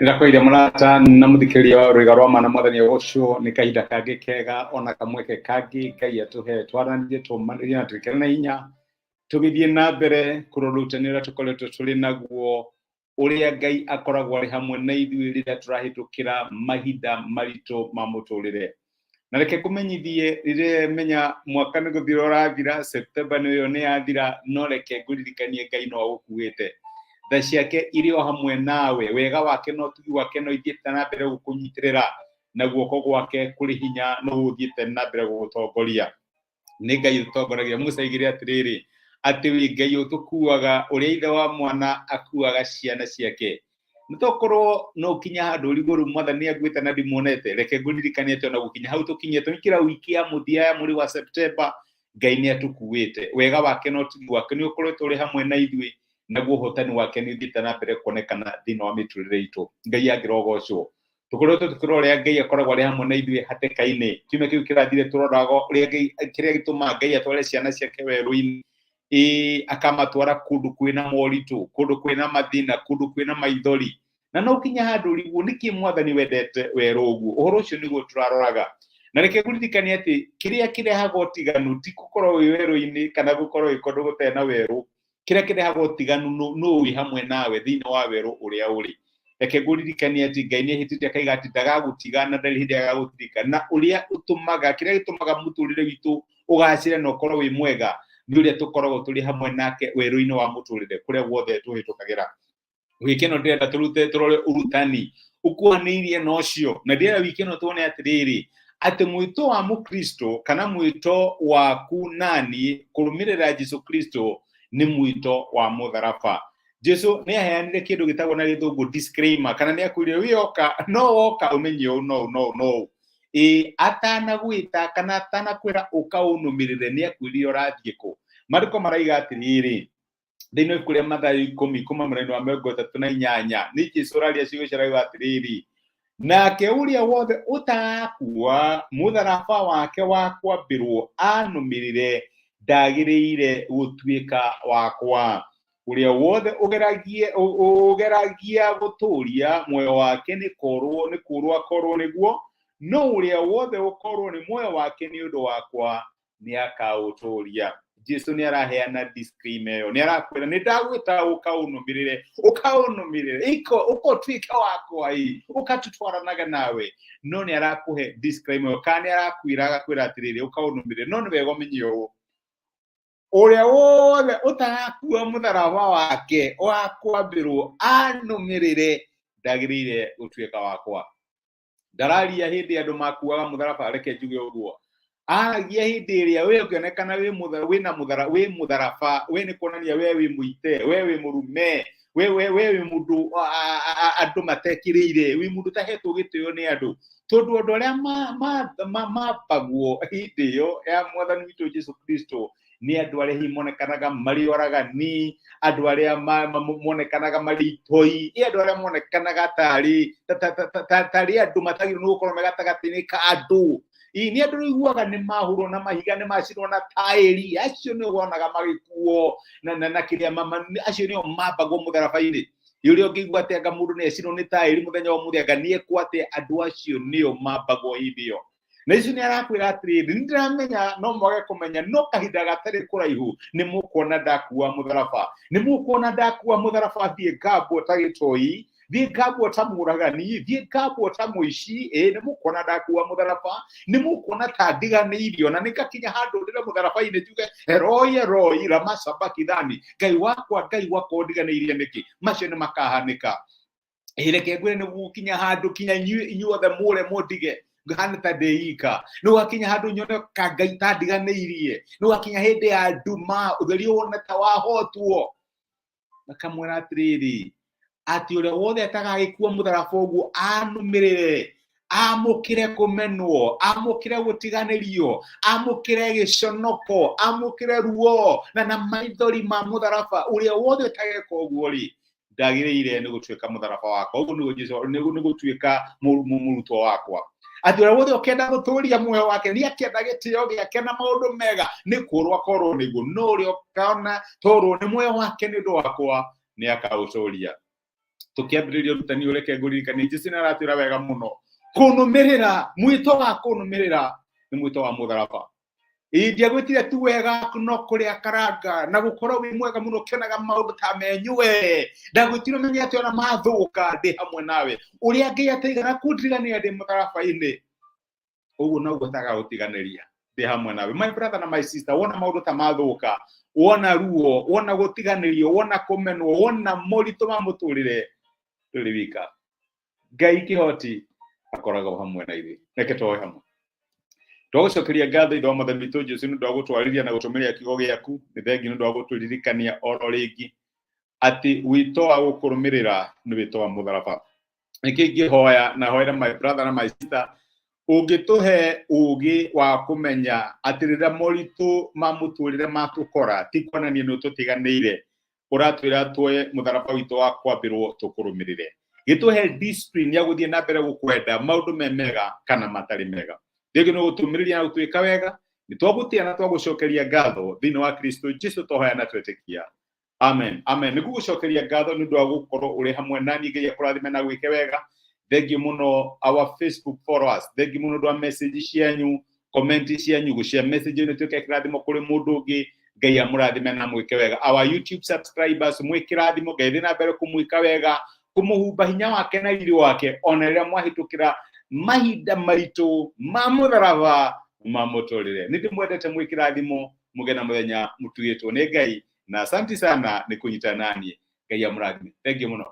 Ndĩrakwĩire mũrata na mũthikĩrĩria wa rwĩga rwa mana mwathani ũcio nĩ kahinda kangĩ kega ona kamweke kangĩ Ngai atũhe twaranĩrie tũmanĩrie na twĩkĩre na hinya tũgĩthiĩ na mbere kũrora ũrutani ũrĩa tũkoretwo tũrĩ naguo ũrĩa Ngai akoragwo arĩ hamwe na ithuĩ rĩrĩa tũrahĩtũkĩra mahinda maritũ ma mũtũrĩre. Na reke ngũmenyithie rĩrĩa menya mwaka nĩ gũthira ũrathira, September nĩyo nĩ yathira, no reke ngũririkanie Ngai no agũkuĩte. Tha ciake irĩ o hamwe nawe, wega wake na ũtugi wake no ithiĩte na mbere gũkũnyitĩrĩra, na guoko gwake kũrĩ hinya no gũthiĩte na mbere gũgũtongoria. Nĩ Ngai ũtongoragia. Musa aigire atĩrĩrĩ, atĩ wĩ Ngai ũtũkuaga ũrĩa ithe wa mwana akuaga ciana ciake. Nĩ tokorwo no ũkinye handũ ũrigwo rĩu mwathani anguĩte na ndimuonete, reke ngũririkanie atĩ ona gũkinya hau tũkinyĩte, tũingĩra wiki ya mũthia ya mweri wa September, Ngai nĩ atũkuĩte. Wega wake na ũtugi wake nĩ ũkoretwo ũrĩ hamwe na ithuĩ, naguo ũhotani wake nĩ ũthiĩte na mbere kuonekana thĩinĩ wa mĩtũrĩre itũ. Ngai angĩrogocwo. Tũkoretwo tũkĩrora ũrĩa Ngai akoragwo arĩ hamwe na ithuĩ hatĩka-inĩ. Kiumia kĩu kĩrathire tũroraga ũrĩa Ngai, kĩrĩa gĩtũmaga Ngai atware ciana ciake werũ-inĩ, ĩĩ akamatwara kũndũ kwĩna moritũ, kũndũ kwĩna mathĩna, kũndũ kwĩna maithori. Na no ũkinye handũ ũrigwo nĩkĩ mwathani wendete werũ ũguo. Ũhoro ũcio nĩguo tũraroraga. Na reke ngũririkanie atĩ kĩrĩa kĩrehaga ũtiganu ti gũkorwo wĩ werũ-inĩ kana gũkorwo wĩ kũndũ gũtarĩ na werũ, kĩrĩa kĩrehaga ũtiganu nũ wĩ hamwe nawe thĩinĩ wa werũ ũrĩa ũrĩ. Reke ngũririkanie atĩ Ngai nĩ ehĩtĩte akaiga atĩ ndagagũtiga na ndarĩ hĩndĩ agagũtirika. Na ũrĩa ũtũmaga, kĩrĩa gĩtũmaga mũtũrĩre witũ ũgacĩre na ũkorwo wĩ mwega nĩ ũrĩa tũkoragwo tũrĩ hamwe nake werũ-inĩ wa mũtũrĩre kũrĩa guothe tũhĩtũkagĩra. Wiki ĩno ndĩrenda tũrute tũrore ũrutani ũkuhanĩirie na ũcio, na ndĩrenda wiki ĩno tuone atĩrĩrĩ, atĩ mwĩto wa mũkristo kana mwĩto waku nani kũrũmĩrĩra Jesu Kristo nĩ mwĩto wa mũtharaba. Jesu nĩ aheanire kĩndũ gĩtagwo na gĩthũngũ disclaimer, kana nĩ akwĩrire wĩoka no woka ũmenye ũũ no ũũ no ũũ no ũũ. Ĩ atanagwĩta kana atanakwĩra ũka ũnũmĩrĩre nĩ akwĩrire ũrathiĩ kũ. Marĩko maraiga atĩrĩrĩ, thĩinĩ wa ibuku rĩa Mathayo 10 kuma mũraini wa 38, nĩ Jesu ũraria ciugo icio arauga atĩrĩrĩ, nake ũrĩa wothe ũtarakua mũtharaba wake wa kwambĩrwo anũmĩrĩre ndagĩrĩire gũtuĩka wakwa. Ũrĩa wothe ũgeragia gũtũũria muoyo wake nĩ kũrwo nĩ kũrwo akorwo nĩguo, no ũrĩa wothe ũkorwo nĩ muoyo wake nĩ ũndũ wakwa nĩ akaũtũũria. Jesu nĩ araheana disclaimer ĩyo, nĩ arakwĩra nĩ ndagwĩta ũka ũnũmĩrĩre, ũka ũnũmĩrĩre, iko ũka ũtuĩke wakwa ĩ, ũka tũtwaranaga nawe. No nĩ arakũhe disclaimer ĩyo, kana nĩ arakwĩra agakwĩra atĩrĩrĩ, ũka ũnũmĩrĩre. No nĩ wega ũmenye ũũ, ũrĩa wothe ũtarakua mũtharaba wake wa kwambĩrwo anũmĩrĩre ndagĩrĩire gũtuĩka wakwa. Ndararia hĩndĩ andũ makuaga mũtharaba, reke njuge ũguo. Aragia hĩndĩ ĩrĩa we ũngĩonekana wĩ mũthara, wĩna mũthara, wĩ mũtharaba, we nĩ kuonania we wĩ mũite, we wĩ mũrume, we we we wĩ mũndũ andũ matekĩrĩire, wĩ mũndũ ũtahetwo gĩtĩo nĩ andũ. Tondũ andũ arĩa mambagwo hĩndĩ ĩyo ya mwathani witũ Jesu Kristo nĩ andũ arĩa hihi monekanaga marĩ oragani, andũ arĩa monekanaga marĩ itoi, ĩ andũ arĩa monekanaga tarĩ tarĩ andũ matagĩrĩirwo nĩ gũkorwo me gatagatĩ-inĩ ka andũ. Ĩ nĩ andũ ũiguaga nĩ mahũrwo na mahiga, nĩ macinwo na taĩri, acio nĩo wonaga magĩkuo na kĩrĩa acio nĩo mambagwo mũtharaba-inĩ. Ĩ ũrĩa ũngĩigua atĩ anga mũndũ nĩ acinwo nĩ taĩri mũthenya wa ũmũthĩ, anga nĩ ekwo atĩa, andũ acio nĩo mambagwo hĩndĩ ĩyo. Na Jesu nĩ arakwĩra atĩrĩrĩ, nĩ ndĩramenya no mwage kũmenya, no kahinda gatarĩ kũraihu nĩ mũkuona ndakua mũtharaba, nĩ mũkuona ndakua mũtharaba, thiĩ ngambwo ta gĩtoi, thiĩ ngambwo ta mũragani, thiĩ ngambwo ta mũici, ĩ nĩ mũkuona ndakua mũtharaba, nĩ mũkuona ta ndiganĩirio, na nĩ ngakinya handũ ndĩre mũtharaba-inĩ njuge Eloi Eloi lama sabakithani, Ngai wakwa Ngai wakwa ũndiganĩirie nĩkĩ? Macio nĩ makahanĩka. Ĩ reke ngwĩre nĩ gũkinya handũ kinya inyuothe mũre mũndige ngahana ta ndĩ ika, nĩ gũgakinya handũ nyone ka Ngai ta ndiganĩirie, nĩ gũgakinya hĩndĩ ya nduma ũtheri wone ta wahotwo. Akamwĩra atĩrĩrĩ, atĩ ũrĩa wothe atagagĩkua mũtharaba ũguo anũmĩrĩre, amũkĩre kũmenwo, amũkĩre gũtiganĩrio, amũkĩre gĩconoko, amũkĩre ruo na maithori ma mũtharaba, ũrĩa wothe ũtageka ũguo rĩ, ndagĩrĩire nĩ gũtuĩka mũtharaba wakwa. Ũguo nĩguo Jesu nĩ gũtuĩka mũrutwo wakwa. Atĩ ũrĩa wothe ũkenda gũtũũria muoyo wake nĩ akĩenda gĩtĩo gĩake na maũndũ mega nĩ kũrwo akorwo nĩguo, no ũrĩa ũkona torwo nĩ muoyo wake nĩ ũndũ wakwa nĩ akaũtũũria. Tũkĩambĩrĩria ũrutani ũyũ, reke ngũririkanie Jesu nĩ aratwĩra wega mũno kũnũmĩrĩra, mwĩto wa kũnũmĩrĩra nĩ mwĩto wa mũtharaba. Ĩĩ, ndiagwĩtire tu wega no kũrĩa karanga na gũkorwo wĩ mwega mũno ũkĩonaga maũndũ ta menyue. Ndagwĩtire ũmenye atĩ ona mathũka ndĩ hamwe nawe. Ũrĩa Ngai ataigana kũndiganĩria ndĩ mũtharaba-inĩ, ũguo noguo atagagũtiganĩria ndĩ hamwe nawe. My brother na my sister, wona maũndũ ta mathũka, wona ruo, wona gũtiganĩrio, wona kũmenwo, wona moritũ ma mũtũrĩre, ndũrĩ wika. Ngai kĩhoti akoragwo hamwe na ithuĩ. Reke tũhoe hamwe. Twagũcokeria ngatho Ithe wa Mwathani witũ Jesu nĩ ũndũ wa gũtwarĩria na gũtũmĩria kiugo gĩaku. Nĩ thengiũ nĩ ũndũ wa gũtũririkania oro rĩngĩ atĩ wĩto wa gũkũrũmĩrĩra nĩ wĩto wa mũtharaba. Nĩkĩo ingĩhoya na hoere my brother na my sister, ũngĩtũhe ũgĩ wa kũmenya atĩ rĩrĩa moritũ ma mũtũrĩre matũkora ti kuonania nĩ ũtũtiganĩire, ũratwĩra tuoye mũtharaba witũ wa kwambĩrwo tũkũrũmĩrĩre. Gĩtũhe discipline ya gũthiĩ na mbere gũkwenda maũndũ me mega kana matarĩ mega. Rĩngĩ nĩ gũtũmĩrĩria na gũtwĩka wega, nĩ twagũtĩa na twagũcokeria ngatho thĩinĩ wa Kristo Jesu twahoya na twetĩkia. Amen. Amen. Nĩ ngũgũcokeria ngatho nĩ ũndũ wa gũkorwo ũrĩ hamwe nani. Ngai akũrathime na gwĩke wega. Thengiũ mũno our Facebook followers. Thengiũ mũno ũndũ wa message cianyu, comment cianyu, gũshare message ĩno ĩtuĩke kĩrathimo kũrĩ mũndũ ũngĩ. Ngai amũrathime na mwĩke wega. Our YouTube subscribers, mwĩ kĩrathimo. Ngai thiĩ na mbere kũmwĩka wega, kũmũhumba hinya wake na riri wake, ona rĩrĩa mwahĩtũkĩra mahinda maritũ ma mũtharaba ma mũtũrĩre. Nĩ ndĩmwendete, mwĩ kĩrathimo, mũgĩe na mũthenya mũtugĩtwo nĩ Ngai, na asanti sana nĩ kũnyitana naniĩ. Ngai amũrathime. Thengiũ mũno.